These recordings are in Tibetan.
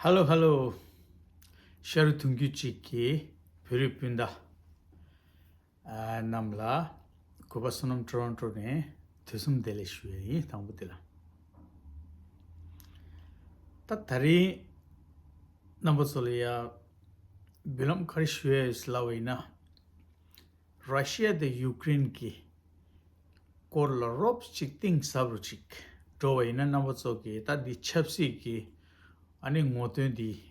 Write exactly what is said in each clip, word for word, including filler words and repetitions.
ཧ་ལོ་ཧ་ལོ། ཤ་རུ་དུང་རྒྱུད་གཅིག་གི་བོད་རིགས་སྤུན་ཟླ་ཨ་རྣམས་ལ་གུས་པ་བསོད་ནམས་ཊོ་རོན་ཊོ་ནས་དུས་གསུམ་བདེ་ལེགས་ཞུ་ཡ་ཡིན། དང་པོ་དེ་ལ། ད་ད་རིང་རྣམ་པ་ཚོ་ལ་ཡ་འབུལ་ལམ་ག་རེ་ཞུ་ཡ་ཡོད་ལབ་པ་ཡིན་ན། ར་ཤི་ཡ་དང་ཡུ་ཀེ་རེན་གྱི་སྐོར་ལ་རོབ་ཅིག་གཏིང་ཟབ་རུ་ཅིག་འགྲོ་བ་ཡིན་ན། རྣམ་པ་ཚོ་གིས་ད་འདི་ཆབ་སྲིད་ཀྱི་ཨ་ནི་ངོ་དོན་འདི་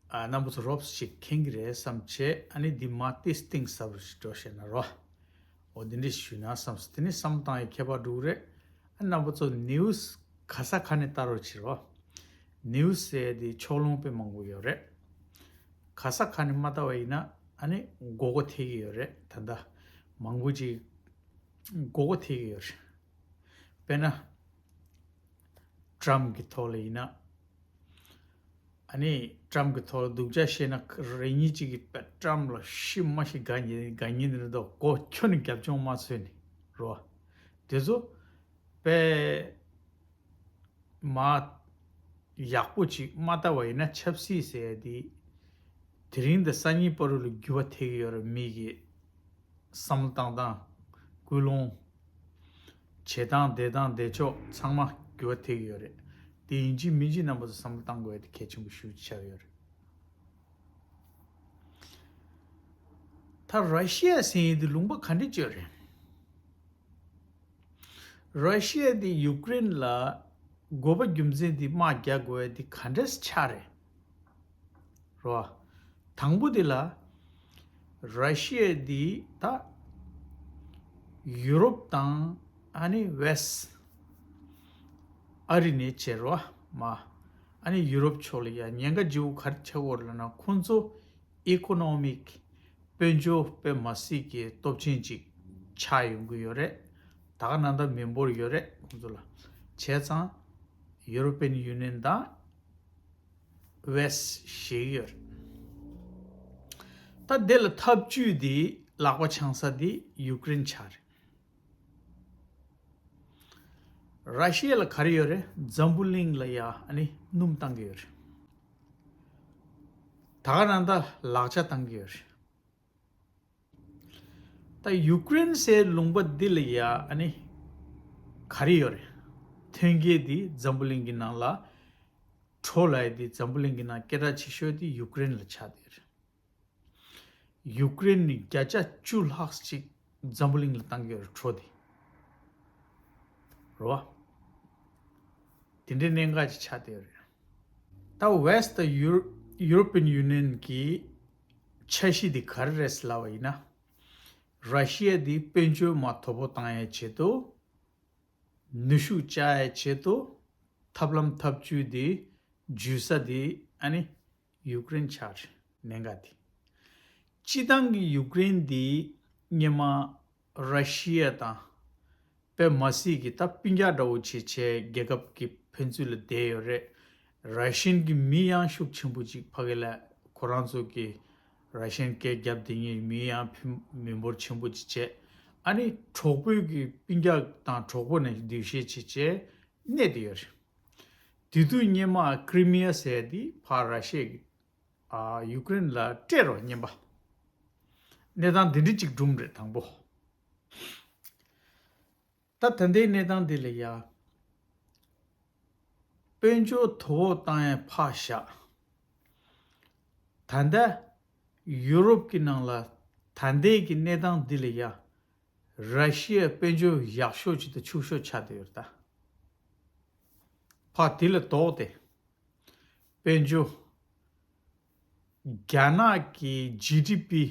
ཨ་རྣམ་པ་ཚོ་རོབ་ཅིག་མཁྱེན་གྱི་རེད་བསམ་བྱས། ཨ་ནི་འདི་མ་ཏིས་གཏིང་ཟབ་རུ་ཅིག་འགྲོ་བྱས་ན་རོ། འོ་འདི་འདྲ་ཞུས་ན་བསམ་སོང་། དེ་ནི་བསམ་བློ་བཏང་ཡའི་ཁྱད་པར་འགྲོ་གི་རེད། ཨ་རྣམ་པ་ཚོ་ནིའུ་སི་ག་ས་ག་ནས་ལྟ་རོགས་བྱེད་རོགས། ནིའུ་སི་ཟེར་དེ་ཕྱོགས་ལྷུང་དཔེ་མང་པོ་ཡོད་རེད། ག་ས་ག་ནས་མ་ལྟ་བ་ཡིན་ན་ཨ་ནི་མགོ་སྐོར་ཐེབས་ཀྱི་ཡོད་རེད། ད་ལྟ་མང་པོ་ཅིག་མགོ་སྐོར་ཐེབས་ཀྱི་ཡོད་རེད། དཔེར་ན་ཊམ་གྱི་ཐོག་ལ་ཡིན་ན། ཨ་ནི་ཊམ་གྱི་ཐོག་ལ་སྡུག་ཅག་བཤད་ན། རེ་གཉིས་གཅིག་གིས་པད་ཊམ་ལ་ཤི་མ་ཤི་དགའ་ཉེ་དགའ་ཉེ་འདི་འདྲ་འདུག་གོ། ཁྱོན་ནས་རྒྱབ་ལྗོངས་མ་འཚོལ་ནས་རོ། དེ་ཚོ་དཔེ་མ་ཡག་པོ་ཅིག་མ་ལྟ་བ་ཡིན་ན། ཆབ་སྲིད་ཟེར་ཡ་དེ་དེ་རིང་དང་སང་ཉིན་བར་དུ་ལ་འགྱུར་བ་ཐེབས་ཀྱི་ཡོད་རེད། མི་གི་བསམ་བློ་བཏང་སྟངས། ཀུན་སློང་། བྱེད་སྟངས། བསྡད་སྟངས། བསྡད་ཕྱོགས་ཚང་མ་འགྱུར་བ་ཐེབས་ཀྱི་ཡོད་རེད། དེ་ཡིན་གཅིག་མིན་གཅིག་རྣམ་པ་ཚོ་བསམ་བློ་བཏང་དགོས་ཡ་དེ་གལ་ཆེན་པོ་ཞེ་པོ་ཆགས་ཡོད་རེད། ད་ར་ཤི་ཡ་ཟེར་ཡ་དེ་ལུང་པ་ག་འདྲ་ཅིག་རེད། ར་ཤི་ཡ་དེ་ཡུ་ཀེ་རེན་ལ་དགོས་པ་རྒྱུ་མཚན་དེ་དམག་རྒྱག་དགོས་ཡ་དེ་ག་འདྲ་ཆགས་རེད། རོ། དང་པོ་དེ་ལ་ར་ཤི་ཡ་དེ་ད་ཡུ་རོབ་དང་ཨ་ནི་ཝེ་སི་ཨ་རི་ནས་བྱས་རོ། མ་ཨ་ནི་ཡུ་རོབ་ཕྱོགས་ལ་ཡ་ཉེན་ཁ་ལྗིད་པོ་ག་རེ་ཆགས་ཡོད་རེད་ལབ་ན། ཁོང་ཚོ་ཨི་ཀོ་ནོ་མིག་དཔལ་འབྱོར་དཔེ་མ་སྲིད་ཀྱི་སྟོབས་ཆེན་ཅིག་ཆགས་ཡོང་གི་ཡོད་རེད། ད་ག་ནང་ད་མི་འབོར་ཡོད་རེད་ཁོང་ཚོ་ལ། བྱས་ཙང་ཡུ་རོ་པན་ཡུ་ནི་ཡན་དང་ཝེ་སི་ཞེད་ཀྱི་ཡོད་རེད། ད་དེ་ལ་ཐབས་ཇུས་དེ་ལག་པ་འཆང་ས་དེ་ཡུ་ཀེ་རེན་ཆགས་རེད། ར་ཤི་ཡ་ལ་ག་རེ་ཡོད་རེད། འཛམ་བུ་གླིང་ལ་ཡ་ཨ་ནི་སྣུམ་བཏང་གི་ཡོད་རེད། ད་ག་ནང་ད་ལག་ཆ་བཏང་གི་ཡོད་རེད། ད་ཡུ་ཀེ་རེན་ཟེར་ལུང་པ་འདི་ལ་ཡ་ཨ་ནི་ག་རེ་ཡོད་རེད། ཐོན་སྐྱེད་འདི་འཛམ་བུ་གླིང་གི་ནང་ལ་གྲོ་ལབ་ཡ་འདི་འཛམ་བུ་གླིང་གི་ནང་སྐད་གྲགས་ཆེ་ཤོས་འདི་ཡུ་ཀེ་རེན་ལ་ཆགས་བསྡད་ཡོད་རེད། ཡུ་ཀེ་རེན་ནི་བརྒྱ་ཆ་བཅུ་ལྷག་ཅིག་འཛམ་བུ་གླིང་ལ་བཏང་གི་ཡོད་རེད་གྲོ་འདི། རེད་བ། དེ་འདྲའི་གནད་འགག་ཅིག་ཆགས་བསྡད་ཡོད་རེད། ད་ཝེ་སི་དང་ཡུ་ཡུ་རོ་པན་ཡུ་ནི་ཡན་གྱི་འཆར་གཞི་འདི་ག་རེ་རེད་ལབ་པ་ཡིན་ན། ར་ཤི་ཡ་འདི་དཔལ་འབྱོར་མར་དོ་པོ་བཏང་ཡའི་ཆེད་དུ། ནུས་ཤུགས་བཅག་ཡའི་ཆེད་དུ། ཐབས་ལམ་ཐབས་ཇུས་འདི་འཇུས་ས་འདི་ཨ་ནི་ཡུ་ཀེ་རེན་ཆགས་རེད། གནད་འགག་འདི། སྤྱིར་བཏང་གི་ཡུ་ཀེ་རེན་འདི་སྔོན་མ་ར་ཤི་ཡ་དང་དཔེ་མ་སྲིད་ཀྱི་ད་སྤུན་ཀྱག་འདྲ་བོ་བྱེད་བྱས་རྒྱལ་ཁབ་ཀྱི་ཕན་ཚུན་ལ་བསྡད་ཡོད་རེད། ར་ཤན་གྱི་མི་ཡང་ཤུགས་ཆེན་པོ་ཅིག་ཕ་གི་ལ་ཁོ་རང་ཚོ་གི་ར་ཤན་སྐད་རྒྱབ་དེ་ཉིད་མི་ཡང་ཕན་མི་འབོར་ཆེན་པོ་ཅིག་བྱས། ཨ་ནི་གྲོགས་པོའི་གི་སྤུན་ཀྱག་དང་གྲོགས་པོ་ནས་འདུས་ཤེས་བྱེད་བྱས་གནས་དེ་ཡོད་རེད། དེ་དུས་སྔོན་མ་ཀྲི་མི་ཡ་ཟེར་དེ་ཕར་ར་ཤ་ཡ་གི་ཨ་ཡུ་ཀེ་རེན་ལ་སྤྲད་རོགས་སྙམ་པ། གནས་སྟངས་འདི་འདྲ་ཅིག་སྒྲུང་རེད་དང་པོ། ད་ད་ལྟའི་གནས་སྟངས་འདི་ལ་ཡ། དཔལ་འབྱོར་དོ་པོ་བཏང་ཡ་ཕར་བཞག་ད་ལྟ་ཡུ་རོབ་ཀྱི་ནང་ལ་ད་ལྟའི་གི་གནས་སྟངས་འདི་ལ་ཡ། ར་ཤི་ཡ་དཔལ་འབྱོར་ཡག་ཤོས་ཅིག་དང་ཕྱུག་ཤོས་ཆགས་བསྡད་ཡོད་རེད་ད། ཕར་དེ་ལ་ལྡོག་སྟེ། དཔལ་འབྱོར། རྒྱ་ནག་གི་ཇི་ཌི་པི་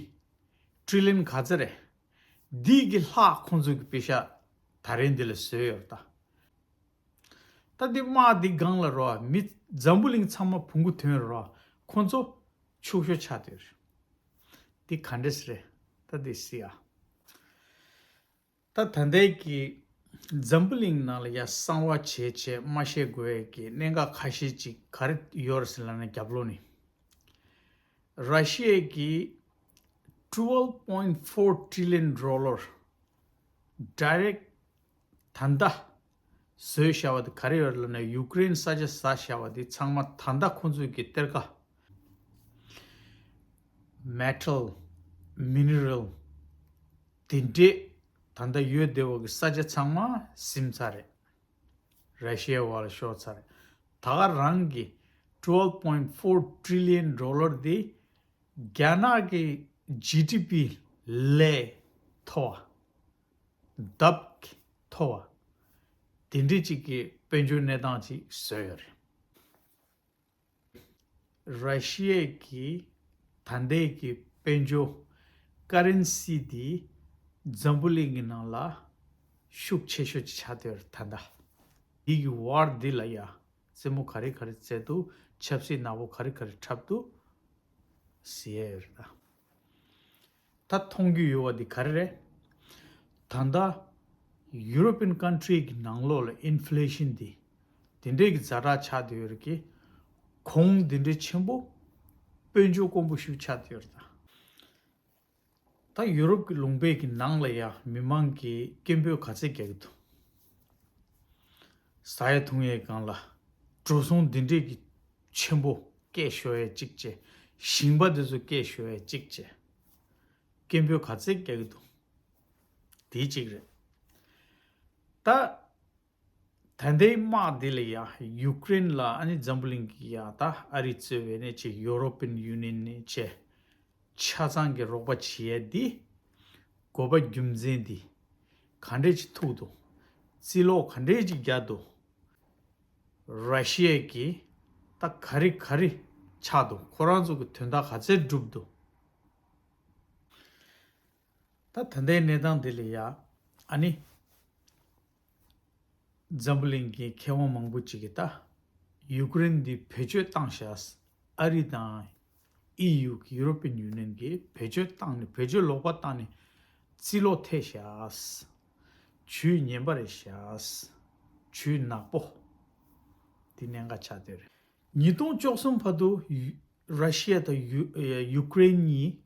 ཊི་རི་ལི་ཡན་ག་ཚོད་རེད། འདི་གི་ལྷག་ཁོང་ཚོ་གི་པེ་ཤ་ད་རེས་འདི་ལ་བཟོས་ཡོད་རེད་ད། ད་འདི་དམག་འདི་སྒང་ལ་རོ་མི་འཛམ་བུ་གླིང་ཚང་མ་བོང་གུ་ཐོན་རོ་ཁོང་ཚོ་ཕྱུག་ཤོས་ཆགས་བསྡད་ཡོད་རེད། འདི་ག་འདྲས་རེད། ད་འདི་སི་ཡ། ད་ད་ལྟའི་གི་འཛམ་བུ་གླིང་ནང་ལ་ཡ་གསང་བ་བྱས་བྱས་མ་བཤད་དགོས་ཡ་གི་གནད་འགག་ཁ་ཤས་ཅིག་ག་རེ་ཡོད་རེད་ཟེར་ལབ་ན། རྒྱབ་ལོགས་ནས་ར་ཤི་ཡ་གི་twelve point four trillion dollar direct ད་ལྟ་ བཟོས་བཞག་པ་དེ་ག་རེ་ཡོད་ལབ་ན། ཡུཀ་རེན་ས་ཆ་ཟ་བཞག་པ་དེ་ཚང་མ་ད་ལྟ་ཁོང་ཚོའི་གི་གཏེར་ཁ། མེ་ཊལ། མི་ནི་རལ། དེ་འདྲས་ད་ལྟ་ཡོད་བསྡད་པ་གི་ས་ཆ་ཚང་མ་ཟིན་ཚར་རེད། ར་ཤི་ཡའི་འོག་ལ་ཤོར་ཚར་རེད། ད་ག་རང་གི་twelve point four trillion dollar དེ་རྒྱ་ནག་གི་ཇི་ཌི་པི་ལས་མཐོ་བ། ལྡབ་ཀྱིས་མཐོ་བ། དེ་འདྲས་ཅིག་གི་དཔལ་འབྱོར་གནས་སྟངས་ཅིག་བཟོས་ཡོད་རེད། ར་ཤི་ཡའི་གི་ད་ལྟའི་གི་དཔལ་འབྱོར་ཀ་རན་སི་འདི་འཛམ་བུ་གླིང་གི་ནང་ལ་ཤུགས་ཆེ་ཤོས་ཅིག་ཆགས་བསྡད་ཡོད་རེད་ད་ལྟ། འདི་གི་ཝར་འདི་ལ་ཡ་རྩེད་མོ་ག་རེ་ག་རེ་རྩེ་འདུག་ཆབ་སྲིད་ནག་པོ་ག་རེ་ག་རེ་འཁྲབ་འདུག་ཟེར་ཡ་ཡོད་རེད་ད། ད་མཐོང་རྒྱུ་ཡོད་པ་འདི་ག་རེ་རེད། ད་ལྟ་European country གི་ནང་ལོགས་ལ་ཨིན་ཕི་ལེ་ཤིན་འདི་དེ་འདྲས་ཀྱི་ཛ་དྲག་ཆགས་བསྡད་ཡོད་རེད་ཀི། གོང་དེ་འདྲས་ཆེན་པོ། དཔལ་འབྱོར་དཀོན་པོ་ཞིག་ཆགས་བསྡད་ཡོད་རེད་ད། ད་ཡུ་རོབ་ཀྱི་ལུང་པའི་གི་ནང་ལ་ཡ་མི་མང་གི་སྐད་འབོད་ག་ཚད་རྒྱག་གི་འདུག་ཟ་ཡ་འཐུང་ཡའི་སྒང་ལ་འགྲོ་སོང་འདི་འདྲས་ཀྱི་ཆེན་པོ་སྐད་ཤོར་ཡ་གཅིག་བྱས། ཞིང་པ་འདི་ཚོ་སྐད་ཤོར་ཡ་གཅིག་བྱས། སྐད་འབོད་ག་ཚད་རྒྱག་གི་འདུག་དེ་གཅིག་རེད། ད་ད་ལྟའི་དམག་འདི་ལ་ཡ་ཡུཀ་རེན་ལ་ཨ་ནི་འཛམ་བུ་གླིང་གི་ཡ་ད་ཨ་རི་གཙོས་པའི་ནས་ཅིག་ཡོ་རོ་པན་ཡུ་ནི་ཡན་ནས་ཆེ་ཆ་ཚང་གི་རོགས་པ་བྱེད་ཡས་འདི་དགོས་པ་རྒྱུ་མཚན་འདི་ག་འདྲས་ཅིག་ཐུག་འདུག་རྩིས་ལོག་ག་འདྲས་ཅིག་བརྒྱབ་འདུག་ར་ཤི་ཡ་གི་ད་ག་རེ་ག་རེ་ཆགས་འདུག་ཁོ་རང་ཚོ་གི་དོན་དག་ག་ཚད་འགྲུབ་འདུག་ད་ད་ལྟའི་གནས་སྟངས་འདི་ལ་ཡ་ཨ་ནི་འཛམ་བུ་གླིང་གི་མཁས་དབང་མང་པོ་ཅིག་གིས་ད་ཡུཀ་རེན་འདི་བེད་སྤྱོད་བཏང་ཤག་ཨ་རི་དང་ཨི་ཡུ་གི་ཡུ་རོ་པན་ཡུ་ནི་ཡན་གྱིས་བེད་སྤྱོད་བཏང་ནས་བེད་སྤྱོད་ལོག་པ་བཏང་ནས་རྩིས་ལོག་ཐེབས་ཤག་ཇུས་ངན་པ་རེད་ཤག་ཇུས་ནག་པོ། འདི་གནད་འགག་ཆགས་བསྡད་རེད། ཉིས་སྟོང་བཅུ་གསུམ་བར་དུ་ཡུ་ར་ཤི་ཡ་དང་ཡུ་ཡུཀ་རེན་གཉིས་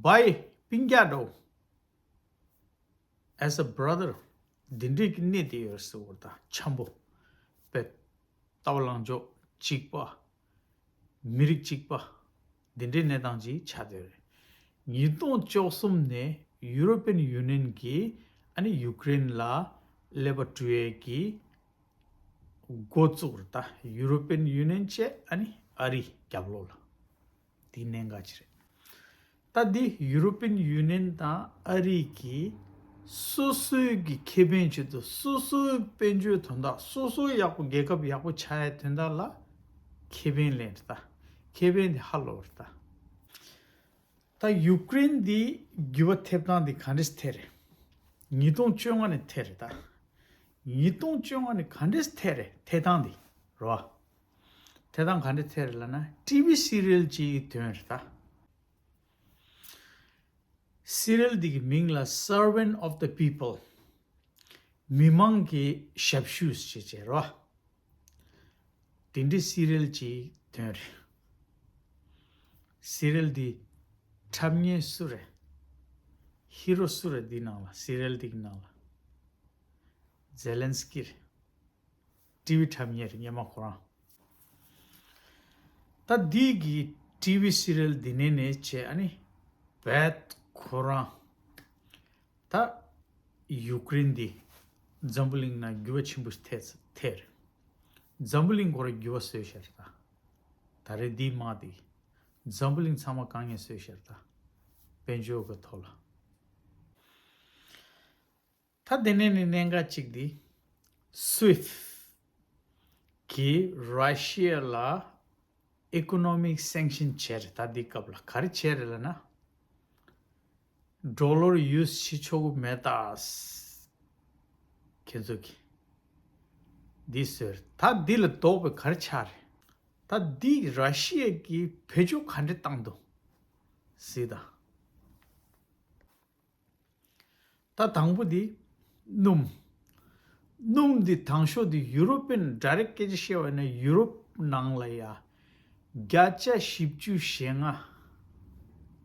བའི་སྤུན་ཀྱག་འདྲ་བོ། As a brother འདི་འདྲས་ཀྱི་གནས་དེ་ཡོད་ཟེར་བ་དང་འཆམ་པོ། དཔེ་ལྟ་བ་ལངས་ཕྱོགས་གཅིག་པ། མི་རིགས་གཅིག་པ། འདི་འདྲའི་གནས་སྟངས་ཅིག་ཆགས་བསྡད་རེད། ཉིས་སྟོང་བཅུ་གསུམ་ནས་ཡུ་རོ་པན་ཡུ་ནི་ཡན་གྱིས་ཨ་ནི་ཡུཀ་རེན་ལ་ཀླད་པ་བཀྲུ་ཡས་ཀྱི་འགོ་བཙུགས་རེད་ད། ཡུ་རོ་པན་ཡུ་ནི་ཡན་བཅས་ཨ་ནི་ཨ་རིའི་རྒྱབ་ལོགས་ལ། འདི་གནད་འགག་ཅིག་རེད། ད་འདི་ཡུ་རོ་པན་ཡུ་ནི་ཡན་དང་ཨ་རི་གིས་སོ་སོའི་གི་ཁེ་ཕན་ཆེད་དུ་སོ་སོའི་དཔལ་འབྱོར་དོན་དག་སོ་སོའི་ཡག་པོ་རྒྱལ་ཁབ་ཡག་པོ་ཆགས་ཡའི་དོན་དག་ལ་ཁེ་ཕན་ལེན་རེད་ད། ཁེ་ཕན་དེ་ཧ་ལོ་རེད་ད། ད་ཡུཀ་རེན་འདི་འགྱུར་བ་ཐེབས་སྟངས་འདི་ག་འདྲས་ཐེབས་རེད། ཉིས་སྟོང་བཅོ་ལྔ་ནས་ཐེབས་རེད་ད། ཉིས་སྟོང་བཅོ་ལྔ་ནས་ག་འདྲས་ཐེབས་རེད་ཐེབས་སྟངས་འདི་རོ། ཐེབས་སྟངས་ག་འདྲས་ཐེབས་རེད་ལབ་ན་ཊི་ཝི་སི་རི་ཡལ་ཅིག་ཐོན་རེད་ད། སི་རི་ཡལ་འདི་གི་མིང་ལ་Servant of the People། མི་མང་གི་ཞབས་ཞུ་ཞེས་བྱ་བ། དེ་འདྲའི་སི་རི་ཡལ་ཅིག་ཐོན་རེད། སི་རི་ཡལ་འདི་འཁྲབ་མཁན་སུ་རེད། ཧི་རོ་སུ་རེད། འདི་ནང་ལ་སི་རི་ཡལ་འདི་གི་ནང་ལ་ཛེ་ལན་སི་ཀི་རེད། ཊི་ཝི་འཁྲབ་མཁན་རེད་སྔོན་མ་ཁོ་རང་། ད་འདི་གི་ཊི་ཝི་སི་རི་ཡལ་འདི་ནས་ནས་བྱས་ཨ་ནི་བད་ཁོ་རང་། ད་ཡུཀ་རེན་འདི་འཛམ་བུ་གླིང་ནང་འགྱུར་བ་ཆེན་པོ་ཞིག་ཐེབས་ཐེབས་རེད། འཛམ་བུ་གླིང་ཁོ་རང་འགྱུར་བ་བཟོས་ཤག་རེད་ད། ད་རེས་འདིའི་དམག་འདི་འཛམ་བུ་གླིང་ཚང་མ་དཀའ་ངལ་བཟོས་ཤག་རེད་ད། དཔལ་འབྱོར་གི་ཐོག་ལ། ད་དེ་ནས་ནི་གནད་འགག་གཅིག་འདི། སུའིཕ་གིས་ར་ཤི་ཡ་ལ་ཨི་ཀོ་ནོ་མིག་སེང་ཤིན་བྱས་རེད་ད། འདི་སྐབས་ལ་ག་རེ་བྱས་རེད་ལབ་ན། ཌོ་ལར་ཡུ་སི་བྱེད་ཆོག་གི་མེད་ད། ཁྱེད་ཚོ་གིས་འདི་བཟོས་རེད་ད། འདི་ལ་ལྡོག་པའི་ག་རེ་ཆགས་རེད། ད་འདི་ར་ཤི་ཡ་གིས་བེད་སྤྱོད་ག་འདྲས་བཏང་འདུག་ཟེར་ད། ད་དང་པོ་འདི་སྣུམ། སྣུམ་འདི་དང་ཤོས་འདི་ཡུ་རོ་པན་ཌའི་རེག་སྐད་ཆ་བཤད་པ་ཡིན་ན་ཡུ་རོབ་ནང་ལ་ཡ་བརྒྱ་ཆ་བཞི་བཅུ་ཞེ་ལྔ་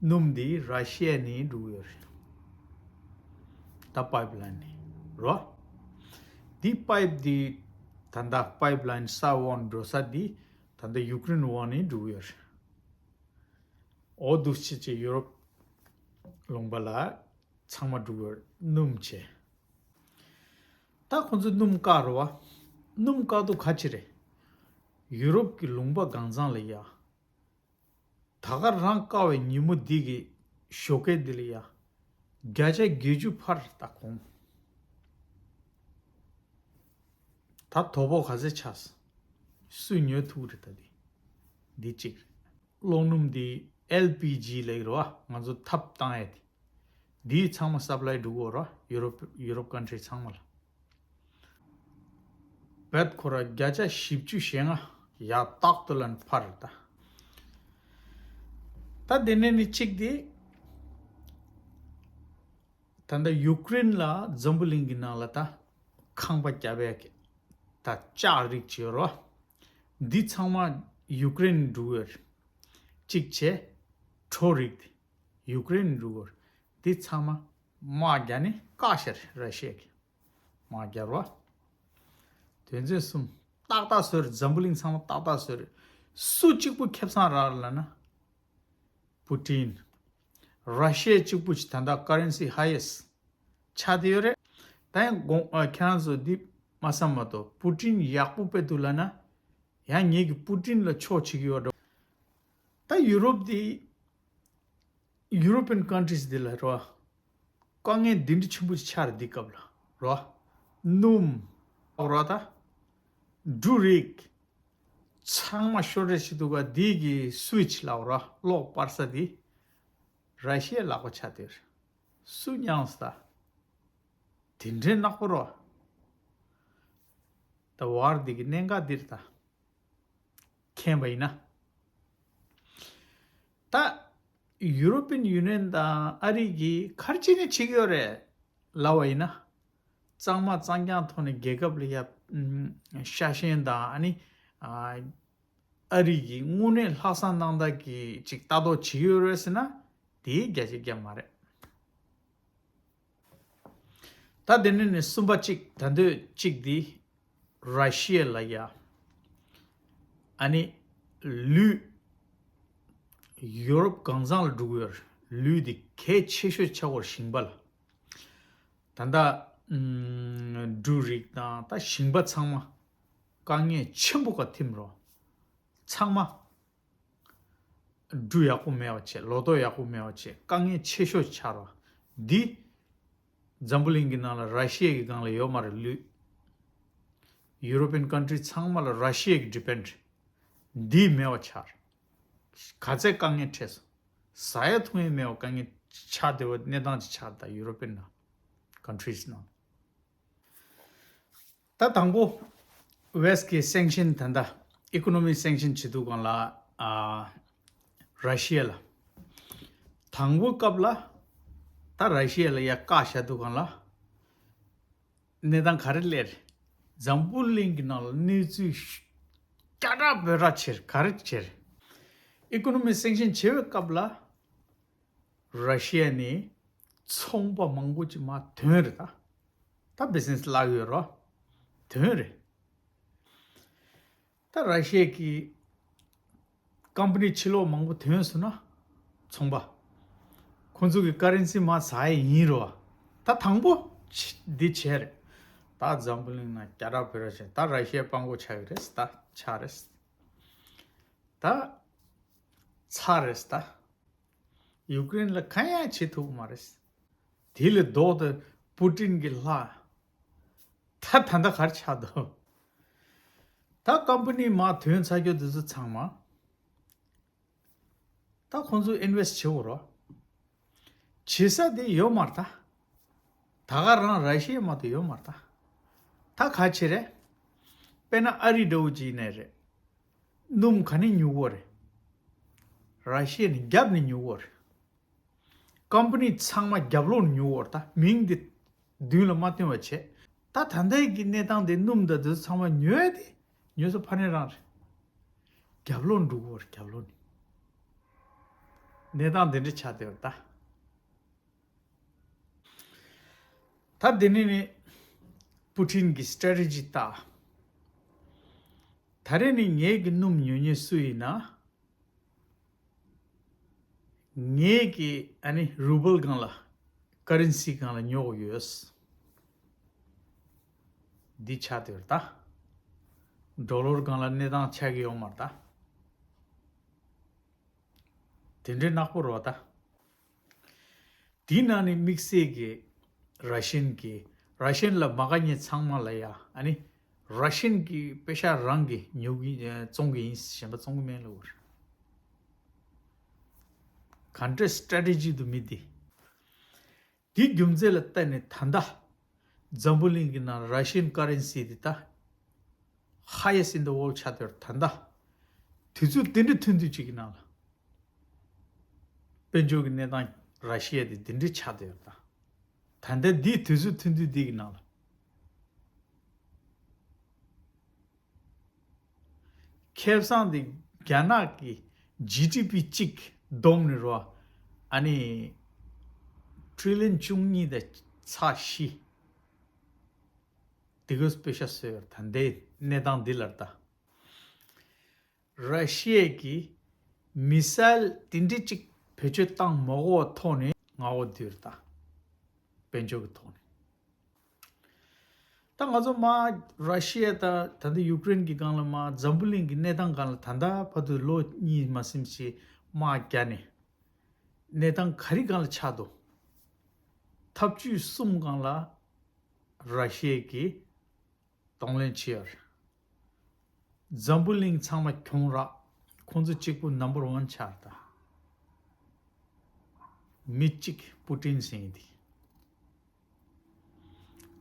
སྣུམ་འདི་ར་ཤི་ཡ་ནས་འགྲོ་གི་ཡོད་རེད། ད་པའིབ་ལའིན་ནས་རོ། འདི་པའིབ་འདི་ད་ལྟ་པའིབ་ལའིན་ས་འོག་འགྲོ་ས་འདི་ད་ལྟ་ཡུཀ་རེན་འོག་ནས་འགྲོ་གི་ཡོད་རེད། འོ་འདུག་སེ་བྱས་ཡུ་རོབ་ལུང་པ་ལ་ཚང་མ་འགྲོ་གི་ཡོད་རེད། སྣུམ་བྱས། ད་ཁོང་ཚོ་སྣུམ་བཀག་རེད་བ། སྣུམ་བཀག་དུས་ག་ཅི་རེད། ཡུ་རོབ་ཀྱི་ལུང་པ་གང་ཚང་ལ་ཡ། ད་ག་རང་བཀག་པའི་ཉིན་མོ་འདི་གི་ཞོགས་ཀས་འདི་ལ་ཡ། བརྒྱ་ཆ་བརྒྱད་ཅུ་འཕར་ད་གོང་། ད་དོ་ཕོག་ག་ཚད་ཆགས། སུས་ཉོ་ཐུབ་རེད་ད་འདི། འདི་གཅིག་རེད། གློག་སྣུམ་འདི་ཨེལ་པི་ཇི་ལབ་ཀྱི་རེད་བ། ང་ཚོ་ཐབ་བཏང་ཡས་དེ། འདི་ཚང་མ་སབ་ལའི་འགྲོ་གི་ཡོད་རེད་བ། ཡུ་རོབ་ཡུ་རོབ་ཀན་ཊི་རི་ཚང་མ་ལ། བེད་ཁོ་ར་བརྒྱ་ཆ་བཞི་བཅུ་ཞེ་ལྔ་ཡ་རྟག་ཏུ་ལན་འཕར་ད། ད་དེ་ནས་ནི་གཅིག་དེ། ད་ལྟ་ཡུཀ་རེན་ལ་འཛམ་བུ་གླིང་གི་ནང་ལ་ད་ཁང་པ་རྒྱབ་ཡ་གི་ད་ལྕགས་རིགས་ཅིག་ཡོད་རེད་བ། འདི་ཚང་མ་ཡུཀ་རེན་འགྲོ་གི་ཡོད་རེད། གཅིག་བྱས། གྲོ་རིགས་དེ་ཡུཀ་རེན་འགྲོ་གི་ཡོད་རེད། འདི་ཚང་མ་དམག་རྒྱག་ནས་བཀག་ཤར་ར་ཤི་ཡ་གི། མ་རྒྱལ་བ། དོན་ཚན་གསུམ། ཏག་ཏག་བཟོས་རེད། འཛམ་བུ་གླིང་ཚང་མ་ཏག་ཏག་བཟོས་རེད། སུ་གཅིག་པུ་ཁེ་བཟང་རག་ལབ་ན། པུ་ཏིན། ར་ཤི་ཡ་གཅིག་པུ་ཅིག་ད་ལྟ་ཀ་རན་སི་ཧའི་ཡེ་སི་ཆགས་བསྡད་ཡོད་རེད། ད་ཡང་དགོངས་ཨ་ཁྱེད་རང་ཚོ་འདི་མ་བསམ་མ་གཏོགས་པུ་ཏིན་ཡག་པོ་དཔེ་འདུག་ལབ་ན། ཡང་ངེད་ཀྱི་པུ་ཏིན་ལ་ཕྱོགས་བྱེད་ཀྱི་ཡོད་འགྲོ། ད་ཡུ་རོབ་འདི། European countries འདི་ལ་རོ། དཀའ་ངལ་འདི་འདྲ་ཆེན་པོ་ཞིག་ཆགས་རེད་འདི་སྐབས་ལ་རོ། སྣུམ། རོ་ད། འབྲུ་རིགས། ཚང་མ་ཤོར་རེ་ཞིག་འདུག་ག་འདི་གི་སུའིཆ་ལ་རོ་གློག་སྤར་ས་འདི། ར་ཤི་ཡའི་ལག་པ་ཆགས་དེར། སུ་མྱངས་ས་ད། དེ་འདྲའི་ནག་པོ་རོ། ད་བར་འདི་གི་གནད་འགག་འདིར་ད། མཁྱེན་པ་ཡིན་ན། ད་ཡུ་རོ་པིན་ཡུ་ནི་ཡན་དང་ཨ་རི་གིས་ག་རེ་བྱས་ནས་བྱེད་ཀྱི་ཡོད་རེད་ལབ་པ་ཡིན་ན། གཙང་མ་གཙང་རྐྱང་ཐོག་ནས་རྒྱལ་ཁབ་ལ་ཡ་ཤ་ཞེན་དང་ཨ་ནི་ཨ་རི་གི་དངོས་གནས་ལྷག་བསམ་རྣམ་དག་གི་ཅིག་ལྟ་རྟོག་བྱེད་ཀྱི་ཡོད་རེད་ཟེར་ན་དེའི་རྒྱ་ཆེ་རྒྱ་མ་རེད། ད་དེ་ནས་ནི་གསུམ་པ་གཅིག་ད་འདོད་གཅིག་འདི་ར་ཤི་ཡ་ལ་ཡ། ཨ་ནི་ལུད་ཡུ་རོབ་གང་ཚང་ལ་འགྲོ་གི་ཡོད་རེད། ལུད་འདི་གལ་ཆེ་ཤོས་ཆགས་ཡོད་རེད་ཞིང་པ་ལ། ད་ལྟ་འབྲུ་རིགས་དང་ད་ཞིང་པ་ཚང་མ་དཀའ་ངལ་ཆེན་པོ་ག་ཐིམ་རོ། ཚང་མ། འབྲུ་ཡག་པོ་མེད་པ་བྱས། ལོ་ཏོག་ཡག་པོ་མེད་པ་བྱས། དཀའ་ངལ་ཆེ་ཤོས་ཆགས་རོ། འདི་འཛམ་བུ་གླིང་གི་ནང་ལ་ར་ཤི་ཡ་གི་སྒང་ལ་ཡོད་མ་རེད་ལུད། ཡུ་རོ་པིན་ཀན་ཊི་རི་ཚང་མ་ལ་ར་ཤི་ཡ་གི་ཌི་པེན་ཌི་འདི་མེད་པ་ཆགས་རེད། ག་ཚད་དཀའ་ངལ་འཕྲད་སོང་། ཟ་ཡ་འཐུང་ཡ་མེད་པ་དཀའ་ངལ་ཆགས་བསྡད་པ་གནས་སྟངས་ཅིག་ཆགས་རེད། ད་ཡུ་རོ་པིན་ནང་ཀན་ཊི་རིས་ནང་། ད་དང་པོ་ཝེ་སི་ཊི་གི་སེང་ཤིན་ད་ལྟ་ཨི་ཀོ་ནོ་མི་སེང་ཤིན་བྱེད་དུས་སྒང་ལ་ཨ་ར་ཤི་ཡ་ལ། དང་པོ་སྐབས་ལ་ད་ར་ཤི་ཡ་ལ་ཡ་བཀག་བཞག་དུས་སྒང་ལ་གནས་སྟངས་ག་རེ་སླེབས་རེད། འཛམ་བུ་གླིང་གི་ནང་ལ་གནས་ཚུལ་སྐྱ་དྲག་བོད་དྲག་ཆེར་ག་རེ་བྱེད་རེད། ཨི་ཀོ་ནོ་མི་སེང་ཤིན་བྱེད་པའི་སྐབས་ལ། ར་ཤི་ཡ་ནས་ཚོང་པ་མང་པོ་ཅིག་མར་ཐོན་རེད་ད། ད་བི་ཛི་ནེ་སི་བརླག་ཡོད་རོ། ཐོན་རེད། ད་ར་ཤི་ཡ་གི་ཀམ་པ་ནི་ཕྱི་ལོགས་མང་པོ་ཐོན་སོང་ན། ཚོང་པ། ཁོང་ཚོ་གི་ཀ་རན་སི་མར་ཟ་ཡ་ཡིན་རོ། ད་དང་པོ་ཆ་འདི་བྱས་རེད། ད་འཛམ་བུ་གླིང་ནང་སྐྱ་དྲག་བོད་དྲག་བྱས། ད་ར་ཤི་ཡ་སྤྲང་པོ་ཆགས་ཡོད་རེད་ད། ཆགས་རེད། ད་ཚར་རེད་ད། ཡུཀ་རེན་ལ་གང་ཡང་བྱེད་ཐུབ་མ་རེད། དེ་ལས་ལྡོག་སྟེ་པུ་ཏིན་གྱི་ལྷ། ད་ད་ལྟ་ག་རེ་ཆགས་འདུག་ད་ཀམ་པ་ནི་མར་ཐོན་ཚར་རྒྱུ་དེ་ཚོ་ཚང་མ། ད་ཁོང་ཚོ་ཨིན་ཝེ་སི་ཊི་བྱེད་འོ་རོ། བྱེད་ས་དེ་ཡོད་མ་རེད་ད། ད་ག་རང་ར་ཤི་ཡ་མ་གཏོགས་ཡོད་མ་རེད་ད། ད་ག་བྱེད་རེད། དཔེར་ན་ཨ་རི་འདྲ་བོ་ཅིག་ཡིན་ནའི་རེད། སྣུམ་ག་ནས་ཉོ་གི་ཡོད་རེད། ར་ཤི་ཡ་ནས་རྒྱབ་ནས་ཉོ་གི་ཡོད་རེད། ཀམ་པ་ནི་ཚང་མ་རྒྱབ་ལོགས་ནས་ཉོ་གི་ཡོད་རེད་ད། མིང་འདི་མདུན་ལ་མ་བཏོན་པ་བྱས། ད་ད་ལྟའི་གི་གནས་སྟངས་དེ་སྣུམ་དང་དེ་ཚོ་ཚང་མ་ཉོ་ཡ་དེ་ཉོ་ས་ཕ་ནས་རང་རེད། རྒྱབ་ལོགས་འགྲོ་གི་ཡོད་རེད། རྒྱབ་ལོགས་ནས། གནས་སྟངས་དེ་འདྲ་ཆགས་བསྡད་ཡོད་རེད་ད། ད་དེ་ནས་ནི་ པུ་ཊིན་གྱི་སི་ཊེ་རེ་ཊི་ཇི་ལྟ། ད་རེས་ནི་ངེད་ཀྱི་སྣུམ་ཉོ་མཁན་སུ་ཡིན་ན། ངེད་ཀྱི་ཨ་ནི་རུ་བལ་སྒང་ལ། ཀ་རན་སི་སྒང་ལ་ཉོ་དགོས་ཡོད། འདི་ཆགས་བསྡད་ཡོད་ད། ཌོ་ལར་སྒང་ལ་གནས་སྟངས་ཆགས་ཀྱི་ཡོད་མ་རེད་ད། དེ་འདྲའི་ནག་པོ་རེད་པ་ད། དེའི་ནང་ནས་དམིགས་བསལ་གྱི་ར་ཤན་གྱི། ར་ཤན་ལ་མ་དགའ་མཁན་ཚང་མ་ལ་ཡ། ཨ་ནི་ར་ཤན་གྱི་པེ་ཤ་རང་གིས་ཉོ་གི་ཨ་བཙོང་གི་ཡིན། གཞན་པ་བཙོང་གི་མེད་ལབ་པ་རེད། ག་འདྲའི་སི་ཊེ་རེ་ཊི་ཇི་འདུག་མི་འདི། དེའི་རྒྱུ་མཚན་ལ་བརྟེན་ནས་ད་ལྟ་འཛམ་བུ་གླིང་གི་ནང་ར་ཤན་ཀ་རན་སི་འདི་ད་highest in the world ཆགས་བསྡད་ཡོད་རེད། ད་ལྟ་དུས་ཚོད་དེ་འདྲའི་ཐུང་ཐུང་ཅིག་གི་ནང་ལ། དཔལ་འབྱོར་གྱི་གནས་སྟངས་ར་ཤི་ཡ་དེ་འདི་འདྲའི་ཆགས་བསྡད་ཡོད་རེད་ད། ད་ལྟ་འདིའི་དུས་ཚོད་ཐུང་ཐུང་འདི་གི་ནང་ལ། ཁེ་བཟང་དེ་རྒྱ་ནག་གི་ཇི་ཌི་པི་གཅིག་བསྡོམས་ནས་རོ། ཨ་ནི་ཊི་རི་ལི་ཡོན་བཅུ་གཉིས་དང་ཚེག་བཞི། དེ་གའི་པེ་ཤ་བཟོས་ཡོད་རེད། ད་ལྟའི་གནས་སྟངས་འདི་ལ་ད། ར་ཤི་ཡས་ཀྱིས་མི་སེལ་དེ་འདྲ་གཅིག་བེད་སྤྱོད་བཏང་མ་དགོས་པའི་ཐོག་ནས་མངའ་འོག་བསྡུས་རེད་ད། དཔལ་འབྱོར་གྱི་ཐོག་ནས། ད་ང་ཚོ་མར་ར་ཤི་ཡ་དང་ད་ལྟ་ཡུ་ཀེ་རེན་གྱི་སྒང་ལ། མར་འཛམ་བུ་གླིང་གི་གནས་སྟངས་སྒང་ལ་ད་ལྟ་བར་དུ་ལོ་གཉིས་མ་ཟིན་ཞིག་དམག་བརྒྱབ་ནས། གནས་སྟངས་ག་རེ་སྒང་ལ་ཆགས་འདུག། འཐབ་ཇུས་གསུམ་སྒང་ལ་ར་ཤི་ཡ་གིས་གདོང་ལེན་བྱས་ཡོད་རེད། འཛམ་བུ་གླིང་ཚང་མ་གྱོང་རག། ཁོང་ཚོ་གཅིག་པུ་number one ཆགས་རེད་ད། མི་གཅིག་པུ་ཊིན་ཟེར་མཁན་དེ།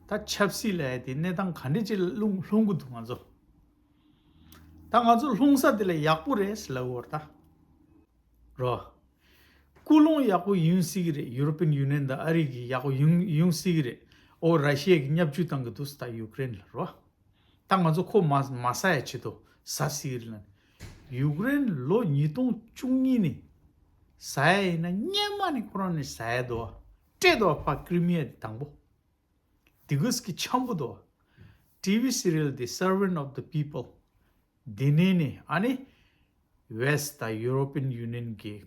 ད་ཆབ་སྲིད་ལབ་ཡ་དེ་གནས་སྟངས་ག་འདྲ་ཅིག་ལ་ལྷུང་ལྷུང་གི་འདུག་ང་ཚོ། ད་ང་ཚོ་ལྷུང་ས་དེ་ལ་ཡག་པོ་རེད་ཟེར་ལབ་ཡོད་རེད་ད། རོ། ཀུན་སློང་ཡག་པོ་ཡོང་སྲིད་ཀྱི་རེད། ཡུ་རོ་པིན་ཡུ་ནི་ཡན་དང་ཨ་རི་གིས་ཡག་པོ་ཡོང་ཡོང་སྲིད་ཀྱི་རེད། ཨོ་ར་ཤི་ཡ་གིས་བརྙས་བཅོས་བཏང་གི་འདུག་ཟེར། ད་ཡུ་ཀེ་རེན་ལ་རོ། ད་ང་ཚོ་ཁོ་མ་མ་ཟ་ཡ་ཆེད་དུ་ཟ་སྲིད་ཀྱི་རེད་ལབ་ནས། ཡུ་ཀེ་རེན་ལོ་ཉིས་སྟོང་བཅུ་གཉིས་ནས་ཟ་ཡ་ཡིན་ན་སྔོན་མ་ནས་ཁོ་རང་ནས་ཟ་ཡ་འདུག་བ། སྤྲད་འདུག་བ། ཕར་ཀི་རི་མི་ཡ་དེ་དང་པོ། དེ་གུས་ཀྱི་འཆམ་པོ་འདུག་བ། ཊི་ཝི་སི་རི་ཡལ་དེ་Servant of the People། དེ་ནས་ནི་ཨ་ནི་ཝེ་སི་ཊི་དང་ཡུ་རོ་པིན་ཡུ་ནི་ཡན་གྱིས་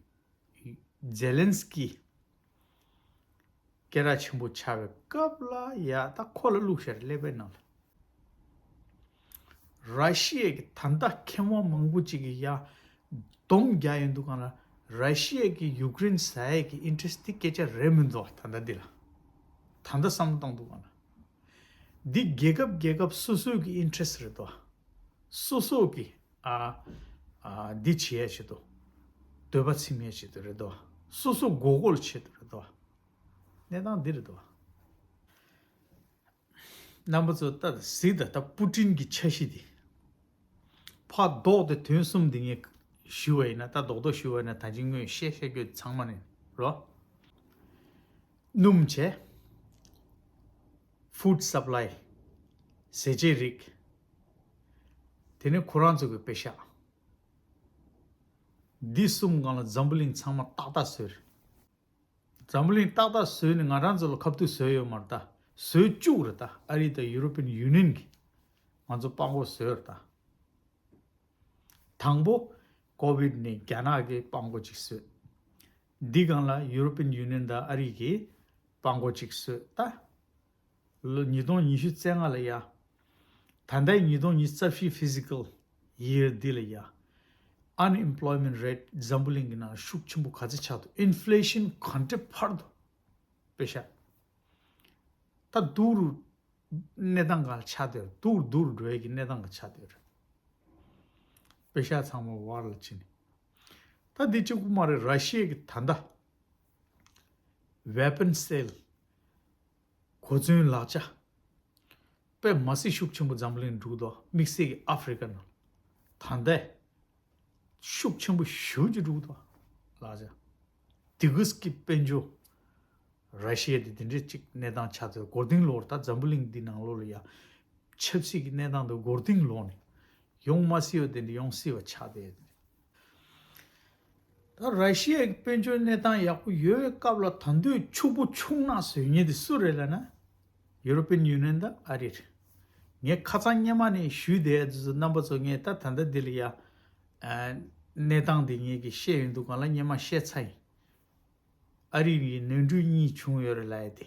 ཛེ་ལན་སི་ཀི་སྐད་གྲགས་ཆེན་པོ་ཆགས་པའི་སྐབས་ལ་ཡ། ད་ཁོ་ལ་བླུགས་ཤར་ཀླད་པའི་ནང་ལ། ར་ཤི་ཡ་གི་ད་ལྟ་མཁས་དབང་མང་པོ་ཅིག་གིས་ཡ་སྡོམ་རྒྱག་ཡོང་དུས་སྒང་ལ། ར་ཤི་ཡ་གིས་ཡུ་ཀེ་རེན་ཟ་ཡ་གི་ཨིན་ཊི་རེ་སི་ཊི་དེ་སྐད་ཆ་རེད་མི་འདུག་བ། ད་ལྟ་འདི་ལ། ད་ལྟ་བསམ་བློ་བཏང་དུས་སྒང་ལ། འདི་རྒྱལ་ཁབ་རྒྱལ་ཁབ་སོ་སོའི་གི་ཨིན་ཊི་རེ་སི་ཊི་རེད་དོ། སོ་སོ་གི་ཨ་ཨ་འདི་བྱེད་ཡ་ཆེད་དུ། འདོད་པ་ཚིམ་ཡ་ཆེད་དུ་རེད་དོ། སོ་སོ་མགོ་སྐོར་ཆེད་དུ་རེད་དོ། གནས་སྟངས་འདི་རེད་དོ། རྣམ་པ་ཚོ་ད་གཟིགས་དང་། ད་པུ་ཊིན་གྱི་འཆར་གཞི་འདི། ཕར་ལྡོག་སྟེ་དོན་གསུམ་འདི་ངས་ཞུ་བ་ཡིན་ན། ད་རྡོག་རྡོག་ཞུ་བ་ཡིན་ན། ད་ཅི་སྔོན་བཤད་བཤད་རྒྱུ་ཚང་མ་ནི་རོ། སྣུམ་བྱས། ཕུཌ་སབ་ལའི། ཟས་བཅད་རིགས། དེ་ནས་ཁོ་རང་ཚོ་གི་པེ་ཤག། འདི་གསུམ་སྒང་ལ་འཛམ་བུ་གླིང་ཚང་མ་ཏག་ཏག་བཟོས་རེད། འཛམ་བུ་གླིང་ཏག་ཏག་བཟོས་ནས་ང་རང་ཚོ་ལ་ཁ་ཐུག་བཟོས་ཡོད་མ་རེད་ད། བཟོས་བཅུག་རེད་ད། ཨ་རི་དང་ཡུ་རོ་པིན་ཡུ་ནི་ཡན་གྱིས་ང་ཚོ་སྤྲང་པོ་བཟོས་རེད་ད། དང་པོ་ཀོ་ཝིཌ་ནས་རྒྱ་ནག་གིས་སྤྲང་པོ་གཅིག་བཟོས། འདི་སྒང་ལ་ཡུ་རོ་པིན་ཡུ་ནི་ཡན་དང་ཨ་རི་གིས་སྤྲང་པོ་གཅིག་བཟོས་ད། ལོ་ཉིས་སྟོང་ཉི་ཤུ་རྩ་ལྔ་ལ་ཡ། ད་ལྟའི་ཉིས་སྟོང་ཉི་ཤུ་རྩ་བཞི་ཕི་ཟི་ཀལ་ཡིར་འདི་ལ་ཡ། ཨན་ཨེམ་པོ་ལོའི་མེན་ཊི་རེ་ཊི་འཛམ་བུ་གླིང་གི་ནང་ཤུགས་ཆེན་པོ་ག་ཚོད་ཆགས་འདུག། ཨིན་ཕི་ལེ་ཤན་ག་འདྲ་འཕར་འདུག། པེ་ཤག་ད་སྡུག་རུ་གནས་སྟངས་སྒང་ལ་ཆགས་བསྡད་རེད། སྡུག་རུ་སྡུག་རུ་འགྲོ་ཡ་གི་གནས་སྟངས་སྒང་ཆགས་བསྡད་རེད། པེ་ཤག་ཚང་མ་བར་ལ་ཕྱིན་ནས། ད་འདི་གཅིག་པུ་མ་རེད། ར་ཤི་ཡ་གི་ད་ལྟ་ཝེ་པན་སེལ་གོ་མཚོན་ལག་ཆ་དཔེ་མ་སྲིད་ཤུགས་ཆེན་པོ་འཛམ་གླིང་འགྲོ་གི་འདུག། དམིགས་བསལ་གྱི་ཨ་ཧྥི་རི་ཀ་ནང་ད་ལྟ་ཤུགས་ཆེན་པོ་ཞེ་པོ་ཅིག་འགྲོ་གི་འདུག་ལགས་ཅ། དེ་གུས་ཀྱི་དཔལ་འབྱོར་ར་ཤི་ཡ་དེ་དེ་འདྲའི་ཅིག་གནས་སྟངས་ཆགས་ཚར། མགོ་རྟིང་སློག་རེད། ད་འཛམ་བུ་གླིང་འདི་ནང་ལོགས་ལ་ཡ་ཆབ་སྲིད་ཀྱི་གནས་སྟངས་དེ་མགོ་རྟིང་སློག་ནས། ཡོང་མ་སྲིད་པ་དེ་འདྲ་ཡོང་སྲིད་པ་ཆགས་བསྡད་ཡོད་དེ་རེད། ད་ར་ཤི་ཡའི་དཔལ་འབྱོར་གནས་སྟངས་ཡག་པོ་ཡོད་པའི་སྐབས་ལ་ད་དུང་ཕྱུག་པོ་ཕྱུག་ནག་བཟོ་མཁན་དེ་སུ་རེད་ལབ་ན། ཡུ་རོ་པིན་ཡུ་ནི་ཡན་དང་ཨ་རི་རེད། ངས་ཁ་སང་སྔོན་མ་ནས་ཞུས་བསྡད་ཡ་དེ་ཚོ་རྣམ་པ་ཚོ་ངས་ད་ད་ལྟ་འདི་ལ་ཡ། ཨ། གནས་སྟངས་འདི་ངས་ཀྱིས་བཤད་ཡོང་དུས་སྒང་ལ་སྔོན་མ་བཤད་ཚར་ཡིན། ཨ་རི་གིས་ནོར་འཁྲུལ་གཉིས་བྱུང་ཡོད་རེད་ལབ་ཡ་དེ།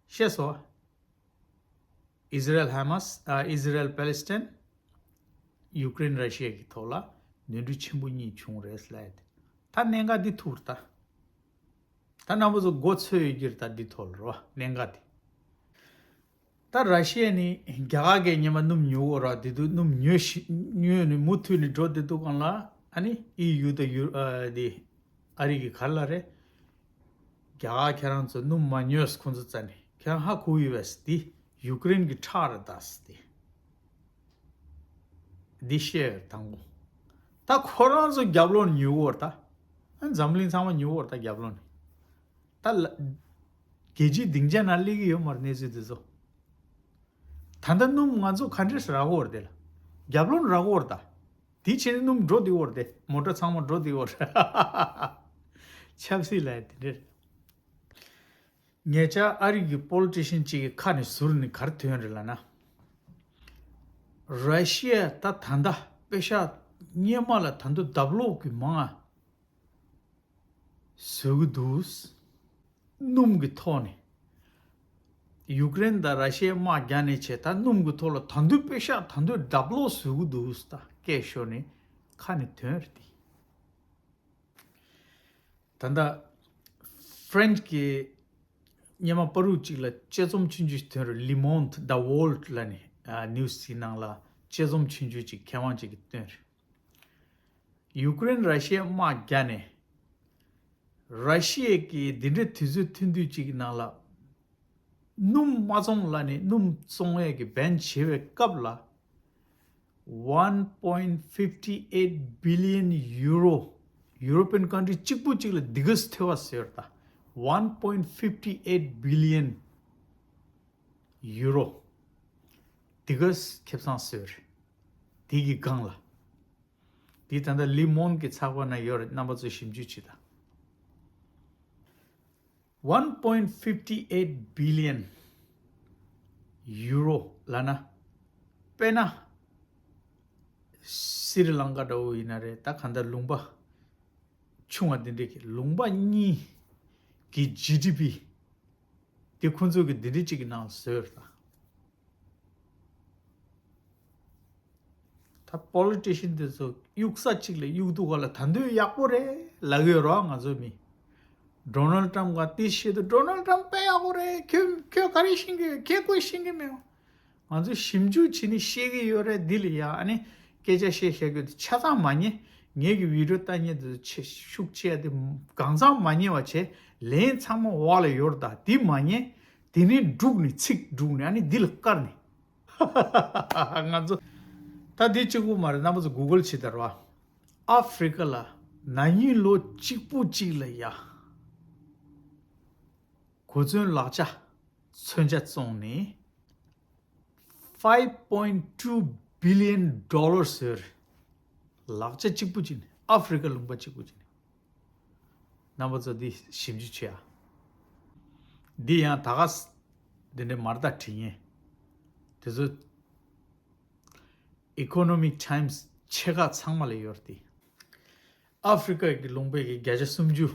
ཤེས་སོང་། ཨི་ཟི་རལ་ཧ་མ་སི། ཨ། ཨི་ཟི་རལ་པེ་ལེ་སི་ཐན། ཡུཀ་རེན་ར་ཤི་ཡ་གི་ཐོག་ལ་ནོར་འཁྲུལ་ཆེན་པོ་གཉིས་བྱུང་རེད་ལབ་ཡ་དེ། ད་གནད་འགག་འདི་ཐུག་རེད་ད། ད་རྣམ་པ་ཚོ་མགོ་ཚོས་ཡོད་ཀྱི་རེད་ད་འདི་ཐོག་ལ་རེད་བ། གནད་འགག་འདི། ད་ར་ཤི་ཡ་ནི་རྒྱ་གར་གྱི་སྔོན་མ་སྣུམ་ཉོ་གི་ཡོད་རེད་བ། དེ་དུས་སྣུམ་ཉོས་ཤི་ཉོས་ནས་མུ་མཐུད་ནས་འགྲོ་བསྡད་དུས་སྒང་ལ། ཨ་ནི་ཨི་ཡུ་དང་ཡུ། ཨ། དེ་ཨ་རི་གིས་ག་རེ་ལབ་རེད། རྒྱ་གར་ཁྱེད་རང་ཚོ་སྣུམ་མ་ཉོས། ཁོང་ཚོ་རྩ་ནས་ཁྱེད་རང་ཧ་གོ་ཡོད་པས། དེ་ཡུཀ་རེན་གྱི་ཁྲག་རེད་ད་ཟེར་ཏེ། འདི་བཤད་ཡོད་དང་པོ། ད་ཁོ་རང་ཚོ་རྒྱབ་ལོགས་ནས་ཉོ་གི་ཡོད་རེད་ད། ཨ། འཛམ་གླིང་ཚང་མ་ཉོ་གི་ཡོད་རེད་ད་རྒྱབ་ལོགས་ནས། ད་ལ། རྒྱལ་སྤྱིའི་སྡིངས་ཆ་ནང་སླེབས་ཀྱི་ཡོད་མ་རེད་གནས་ཚུལ་འདི་ཚོ། ད་ལྟ་སྣུམ་ང་ཚོ་ག་འདྲས་རག་གི་ཡོད་རེད་དེ་ལ། རྒྱབ་ལོགས་ནས་རག་གི་ཡོད་རེད་ད། དེ་བྱས་ནས་སྣུམ་འགྲོ་བསྡད་ཡོད་རེད་དེ། མོ་ཊ་ཚང་མ་འགྲོ་བསྡད་ཡོད་རེད། ཆབ་སྲིད་ལབ་ཡ་དེ་འདྲས། ཉེ་ཆར་ཨ་རི་གི་པོ་ལི་ཊི་ཤན་གཅིག་གི་ཁ་ནས་ཟུར་ནས་ག་རེ་ཐོན་རེད་ལབ་ན། ར་ཤི་ཡ་ད་ད་ལྟ་པེ་ཤག་སྔོན་མ་ལ་ད་དུང་ལྡབ་ལོག་གི་མང་ང་བཟོ་གི་འདུག། སྣུམ་གྱི་ཐོག་ནས། ཡུཀ་རེན་དང་ར་ཤི་ཡའི་དམག་རྒྱག་ནས་བྱས། ད་སྣུམ་གྱི་ཐོག་ལ་ད་དུང་པེ་ཤག་ད་དུང་ལྡབ་ལོག་བཟོ་གི་འདུག་ད་སྐད་ཤོར་ནས་ཁ་ནས་ཐོན་རེད་དེ། ད་ལྟ་ཧྥ་རན་སི་གི་སྔོན་མ་པ་རུག་ཅིག་ལ་དཔྱད་རྩོམ་ཆུང་ཆུང་ཞིག་ཐོན་རེད། ལི་མོན་ད་ཝོལ་ལབ་ནས། ཨ། ནིའུ་སི་དེའི་ནང་ལ་དཔྱད་རྩོམ་ཆུང་ཆུང་ཅིག་མཁས་དབང་ཅིག་གིས་བཏོན་རེད། ཡུཀ་རེན་ར་ཤི་ཡའི་དམག་རྒྱག་ནས། ར་ཤི་ཡ་གིས་འདི་འདྲའི་དུས་ཚོད་ཐུང་ཐུང་ཅིག་གི་ནང་ལ་སྣུམ་མ་བཙོང་ལབ་ནས། སྣུམ་བཙོང་ཡས་ཀྱི་བེན་བྱེད་པའི་སྐབས་ལ། One point fifty eight billion euro། European country གཅིག་པུ་གཅིག་ལ་འདི་ག་ཚོད་ཐོབ་པ་ཟེར་ད། One point fifty eight billion euro། འདི་ག་ཁེ་བཟང་ཟེར། དེ་གི་སྒང་ལ། འདི་ད་ལྟ་ལི་མོན་གྱི་ཚགས་པར་ན་ཡོད་རེད། རྣམ་པ་ཚོ་ཞིབ་འཇུག་བྱེད་དང་། One point fifty eight billion euro ལབ་ན། དཔེར་ན་སི་རི་ལང་ཀ་འདྲ་བོ་ཡིན་ན་རེད། ད་གང་ལྟར་ལུང་པ་ཆུང་བ་འདི་འདྲས་ཀྱི། ལུང་པ་གཉིས་ཀྱི་ཇི་ཌི་པི་དེ་ཁོང་ཚོ་གི་འདི་འདྲས་ཅིག་གི་ནང་བཟོས་རེད་ད། ད་པོ་ལི་ཊི་ཤན་དེ་ཚོ་གཡུག་ས་གཅིག་ལ་གཡུག་དུས་སྒང་ལ་ད་དུང་ཡག་པོ་རེད་ལབ་ཀྱི་ཡོད་རེད་བ། ང་ཚོ་མི། ཌོ་ནལ་ཊམ་ག་དེ་བཤད་དུས། ཌོ་ནལ་ཊམ་དཔེ་ཡག་པོ་རེད། ཁྱོད་ཁྱོད་ག་རེ་ཤེས་ཀྱི་ཡོད། ཁྱོད་ཁོས་ཤེས་ཀྱི་མེད། ང་ཚོས་ཞིབ་འཇུག་བྱས་ནས་བཤད་ཀྱི་ཡོད་རེད། འདི་ལ་ཡ་ཨ་ནི་སྐད་ཆ་བཤད་བཤད་རྒྱུ་དེ་ཆ་ཚང་མ་ཉན། ངེད་ཀྱི་བི་ཌི་ཡོ་ལྟ་མཁན་དེ་ཚོ་ཆེ་ཤུགས་ཆེ་ཡ་དེ་གང་ཚང་མ་ཉན་པ་བྱས། ལན་ཚང་མ་འོག་ལ་ཡོད་རེད་ད། དེ་མ་ཉན། དེ་ནས་སྒྲུག་ནས་ཚིག་སྒྲུག་ནས་ཨ་ནི་འདི་ལ་བཀར་ནས། ང་ཚོ་ད་འདི་གཅིག་པུ་མ་རེད། རྣམ་པ་ཚོ་གུ་གལ་བྱེད་དང་ར་བ། ཨ་ཧྥི་རི་ཀ་ལ་ན་ནིང་ལོ་གཅིག་པུ་གཅིག་ལ་ཡ་གོ་མཚོན་ལག་ཆ་མཚོན་ཆ་བཙོངས་ནས་five point two billion dollars ཟེར། ལག་ཆ་གཅིག་པུ་གཅིག་ནས། ཨ་ཧྥི་རི་ཀ་ལུང་པ་གཅིག་པུ་གཅིག་ནས། རྣམ་པ་ཚོ་འདི་ཞིབ་འཇུག་བྱེད་ཨ། འདི་ཡང་ད་ག་ས་འདི་འདྲའི་མར་ལྟ་བྲིས་ངེས་དེ་ཚོ་Economic Times ཆེ་ཁག་ཚང་མ་ལ་ཡོད་རེད་དེ། ཨ་ཧྥི་རི་ཀ་གི་ལུང་པའི་གི་བརྒྱ་ཆ་སུམ་ཅུ་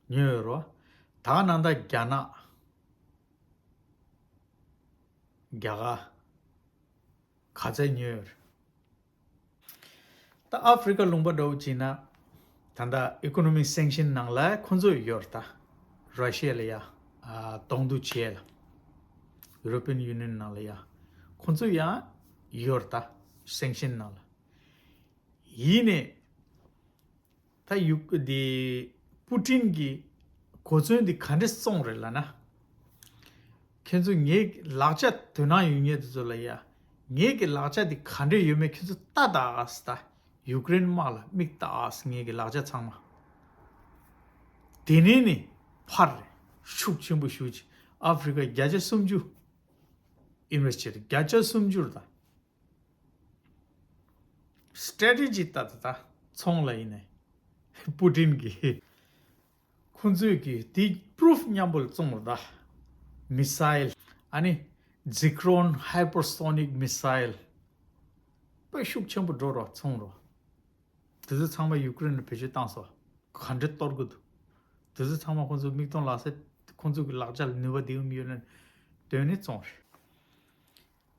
ཉོས་ཡོད་རེད་བ། ད་ག་ནང་ད་རྒྱ་ནག་རྒྱ་གར་ག་ཚད་ཉོས་ཡོད་རེད། ད་ཨ་ཧྥི་རི་ཀ་ལུང་པ་འདྲ་བོ་བྱས་ན། ད་ལྟ་Economic Sanction ནང་ལ་ཁོང་ཚོ་ཡོད་རེད་ད། ར་ཤི་ཡ་ལ་ཡ་ཨ་གདོང་གཏུག་བྱེད་ལ། European Union ནང་ལ་ཡ་ཁོང་ཚོ་ཡང་ཡོད་རེད་ད། Sanction ནང་ལ། ཡིན་ནས་ད་ཡུ་དེ་པུ་ཏིན་གྱི་གོ་མཚོན་དེ་ག་འདྲས་བཙོངས་རེད་ལབ་ན། ཁྱེད་ཚོ་ངའི་ལག་ཆ་དོ་སྣང་ཡོད་མཁན་དེ་ཚོ་ལ་ཡ། ངའི་གི་ལག་ཆ་དེ་ག་འདྲས་ཡོད་མེད་ཁྱེད་ཚོ་ལྟ་ད་ཨ་སི་ད། ཡུཀ་རེན་དམག་ལ་མིག་ལྟ་ཨ་སི། ངའི་གི་ལག་ཆ་ཚང་མ། དེ་ནས་ནི་ཕར་རེད། ཤུགས་ཆེན་པོ་ཞུ་ཅིག་ཨ་ཧྥི་རི་ཀ་བརྒྱ་ཆ་སུམ་ཅུ་ཨིན་ཝེ་སི་ཊི་བྱས་རེད། བརྒྱ་ཆ་སུམ་ཅུ་རེད་ད། སི་ཊེ་རེ་ཊི་ཇི་ལྟ་ད་ད་ཚོང་ལ་ཡིན་ནས་པུ་ཏིན་གྱིས་ཁོང་ཚོས་ཀྱིས་དེ་པུ་རུབ་མཉམ་པོ་ལ་བཙོངས་རེད་ད། མི་སའེལ་ཨ་ནི་ Zircon hypersonic missile དཔེ་ཤུགས་ཆེན་པོ་འགྲོ་རོགས་ཚོང་རོགས། དེ་ཚོ་ཚང་མ་ཡུཀ་རེན་ལ་བེད་སྤྱོད་བཏང་སོང་། ག་འདྲ་གཏོར་དགོས་འདུག་དེ་ཚོ་ཚང་མ་ཁོང་ཚོ་མིག་མཐོང་ལག་ཟིན། ཁོང་ཚོ་གི་ལག་ཆ་ལ་ནུས་པ་འདི་ཡོད་ན་དོན་ནི་བཙོང་རེད།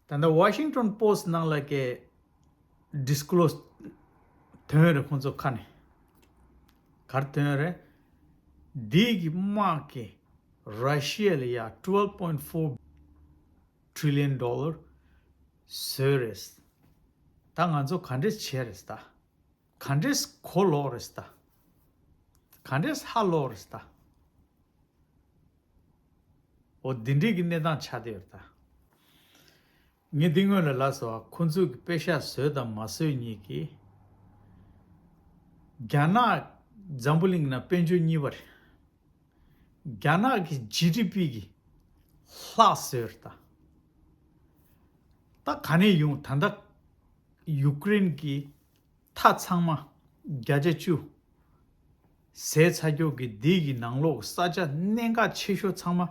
ད་ལྟ་Washington Post ནང་ལ་ཀའི་disclose དོན་རེད། ཁོང་ཚོ་ཁ་ནས་གར་དོན་རེད། འདི་གི་དམག་གི་ར་ཤི་ཡ་ལ་ཡ་twelve point four trillion dollar བཟོས་རེད། ད་ང་ཚོ་ག་འདྲས་བྱས་རེད་ད། ག་འདྲས་གོ་ལོག་རེད་ད། ག་འདྲས་ཧ་ལོག་རེད་ད། འོ་འདི་འདྲས་ཀྱི་གནས་སྟངས་ཆགས་བསྡད་ཡོད་ད། ངས་འདི་སྔོན་ལ་ལབ་སོང་བ། ཁོ་ཚོས་ཀྱི་པེ་ཤག་བཟོས་དང་མ་བཟོས་གཉིས་ཀྱིས་རྒྱ་ནག་འཛམ་བུ་གླིང་ནང་དཔལ་འབྱོར་གཉིས་པ་རེད། རྒྱ་ནག་གི་ཇི་ཌི་པི་གི་ལྷག་བཟོས་རེད་ད། ད་ག་ནས་ཡོང་། ད་ལྟ་ཡུཀ་རེན་གྱི་མཐའ་ཚང་མ་བརྒྱ་ཆ་བཅུ་ཟས་ཚར་རྒྱུ་གི་འདི་གི་ནང་ལོགས་ས་ཆ་གནད་འགག་ཆེ་ཤོས་ཚང་མ་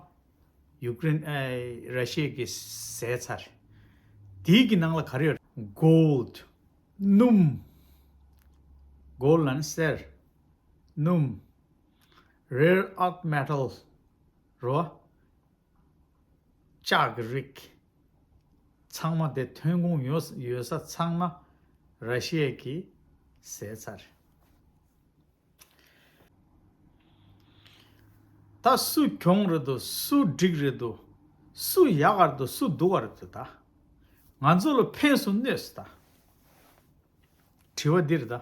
ཡུཀ་རེན་ཨེ་ར་ཤི་ཡ་གི་ཟས་ཚར། འདི་གི་ནང་ལ་ག་རེ་ཡོད། གོལ་ཌི། སྣུམ། གོལ་ཌི་ལབ་ན་གསེར། སྣུམ། rare earth metal རོ། ལྕགས་ཀྱི་རིགས། ཚང་མ་དེ་ཐོན་ཁུངས་ཡོད་ཡོད་ས་ཚང་མ་ར་ཤི་ཡ་གིས་ཟས་ཚར། ད་སུ་གྱོང་རེད་འདུག་སུ་འགྲིག་རེད་འདུག་སུ་ཡག་ག་རེད་འདུག་སུ་སྡུག་ག་རེད་འདུག་ད་ང་ཚོ་ལ་ཕན་སུ་གནོད་སུ་ད། དྲི་བ་འདི་རེད་ད།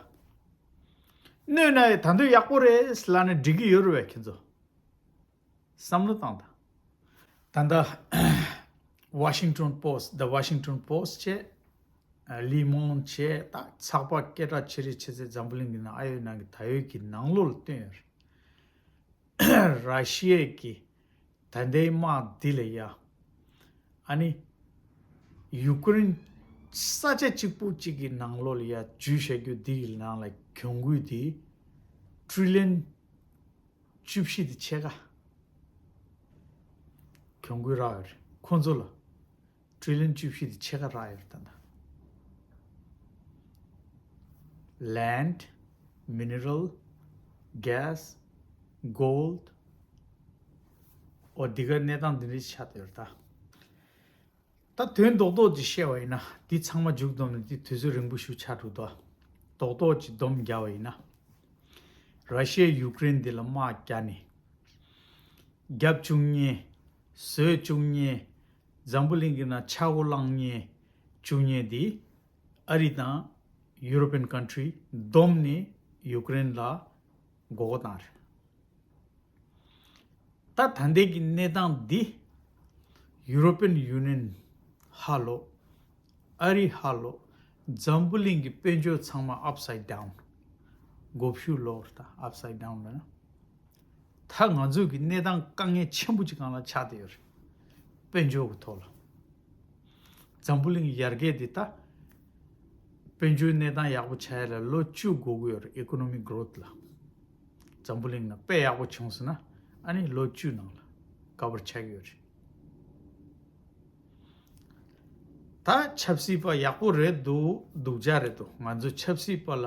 གནོད་ན་ཡང་ད་དུང་ཡག་པོ་རེད་ལབ་ནས་འགྲིག་གི་ཡོད་རེད་པས་ཁྱེད་ཚོ། བསམ་བློ་བཏང་དང་། ད་ལྟ་Washington Post, The Washington Post བྱས། Le Monde བྱས། ད་ཚགས་པར་སྐད་གྲགས་ཆེ་རིགས་ཆེ་ཚད་འཛམ་བུ་གླིང་གི་ནང་ཨ་ཡོད་ནང་གི་ད་ཡོད་ཀྱི་ནང་ལོགས་ལ་བཏོན་ཡོད་རེད། ར་ཤི་ཡ་གི་ད་ལྟའི་དམག་འདི་ལ་ཡ། ཨ་ནི་ཡུཀ་རེན་ས་ཆ་གཅིག་པུ་གཅིག་གི་ནང་ལོགས་ལ་ཡ་འཇུས་བཞག་རྒྱུ་འདི་གི་ནང་ལ་གྱོང་གུད་འདི་ཊི་རི་ལི་ཡོན་བཅུ་བཞི་དེ་ཕྱེད་ཀ་གྱོང་གུད་རག་ཡོད་རེད། ཁོང་ཚོ་ལ་ཊི་རི་ལི་ཡོན་བཅུ་བཞི་དེ་ཕྱེད་ཀ་རག་ཡོད་རེད་ད་ལྟ། Land, mineral, gas, gold འོ་འདི་ག་གནས་སྟངས་འདི་འདྲ་ཆགས་བསྡད་ཡོད་རེད་ད། ད་དོན་རྡོག་རྡོག་ཅིག་བཤད་པ་ཡིན་ན། འདི་ཚང་མ་མཇུག་བསྡོམས་ནས་འདི་དུས་ཚོད་རིང་པོ་ཞིག་ཆགས་འགྲོ་འདུག་རྡོག་རྡོག་ཅིག་སྡོམ་རྒྱག་པ་ཡིན་ན། ར་ཤི་ཡ་ཡུཀ་རེན་འདི་ལ་དམག་རྒྱག་ནས་རྒྱབ་བཅུག་མཁན། བཟོས་བཅུག་མཁན། འཛམ་བུ་གླིང་གི་ནང་ཆག་སྒོ་བསླང་མཁན་བཅུག་མཁན་འདི་ཨ་རི་དང་European country བསྡོམས་ནས་ཡུཀ་རེན་ལ་མགོ་སྐོར་བཏང་རེད། ད་ད་ལྟའི་གི་གནས་སྟངས་འདི་European Union ཧ་ལོ། ཨ་རི་ཧ་ལོ། འཛམ་བུ་གླིང་གི་དཔལ་འབྱོར་ཚང་མ་upside down། མགོ་བཤུ་ལོག་རེད་ད། upside down ལབ་ན། ད་ང་ཚོ་གི་གནས་སྟངས་དཀའ་ངལ་ཆེན་པོ་ཅིག་སྒང་ལ་ཆགས་བསྡད་ཡོད་རེད། དཔལ་འབྱོར་གི་ཐོག་ལ། འཛམ་བུ་གླིང་ཡར་རྒྱས་འདི་ད་དཔལ་འབྱོར་གནས་སྟངས་ཡག་པོ་ཆགས་ཡ་ལ་ལོ་བཅུ་འགོར་གི་ཡོད་རེད། economic growth ལ། འཛམ་བུ་གླིང་ནང་དཔེ་ཡག་པོ་བྱུང་སོང་ན་ཨ་ནི་ལོ་བཅུ་ནང་ལ་ཀ་བར་ཆགས་ཀྱི་ཡོད་རེད། ད་ཆབ་སྲིད་པ་ཡག་པོ་རེད་འདུག་སྡུག་ཅག་རེད་འདུག་ང་ཚོ་ཆབ་སྲིད་པ་ལ་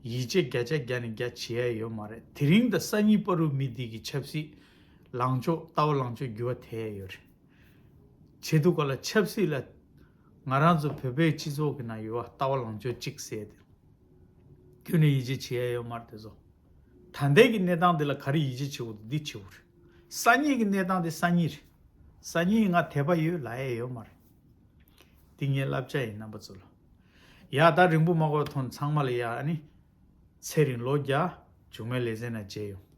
ཡིད་ཆེས་བརྒྱ་ཆ་བརྒྱ་ནས་བརྒྱ་བྱེད་ཡ་ཡོད་མ་རེད། དེ་རིང་དང་སང་ཉིན་བར་དུ་མི་འདི་གི་ཆབ་སྲིད་ལངས་ཕྱོགས་ལྟ་བ་ལངས་ཕྱོགས་འགྱུར་བ་ཐེབས་ཡ་ཡོད་རེད། བྱེད་དུས་ག་ལ་ཆབ་སྲིད་ལ་ང་རང་ཚོ་བོད་པའི་སྤྱི་ཚོགས་ཀྱི་ནང་ཡོད་པ་ལྟ་བ་ལངས་ཕྱོགས་གཅིག་ཟེར་ཏེ། ཁྱོན་ནས་ཡིད་ཆེས་བྱེད་ཡ་ཡོད་མ་རེད་དེ་ཚོ། ད་ལྟའི་གི་གནས་སྟངས་འདི་ལ་ག་རེ་ཡིད་ཆེས་བྱེད་དགོས་འདུག་འདི་བྱེད་དགོས་རེད། སང་ཉིན་གི་གནས་སྟངས་འདི་སང་ཉིན་རེད། སང་ཉིན་ང་དད་པ་ཡོད་ལབ་ཡ་ཡོད་མ་རེད། འདི་ངའི་བསླབ་བྱ་ཡིན་རྣམ་པ་ཚོ་ལ། ཡ་ད་རིང་པོ་མ་འགོར་ཐོན་ཚང་མ་ལ་ཡ་ཨ་ནི། ཚེ་རིང་ལོ་བརྒྱ། འབྱུང་བའི་ལེ་ཚན་ན་མཇལ་ཡོང་།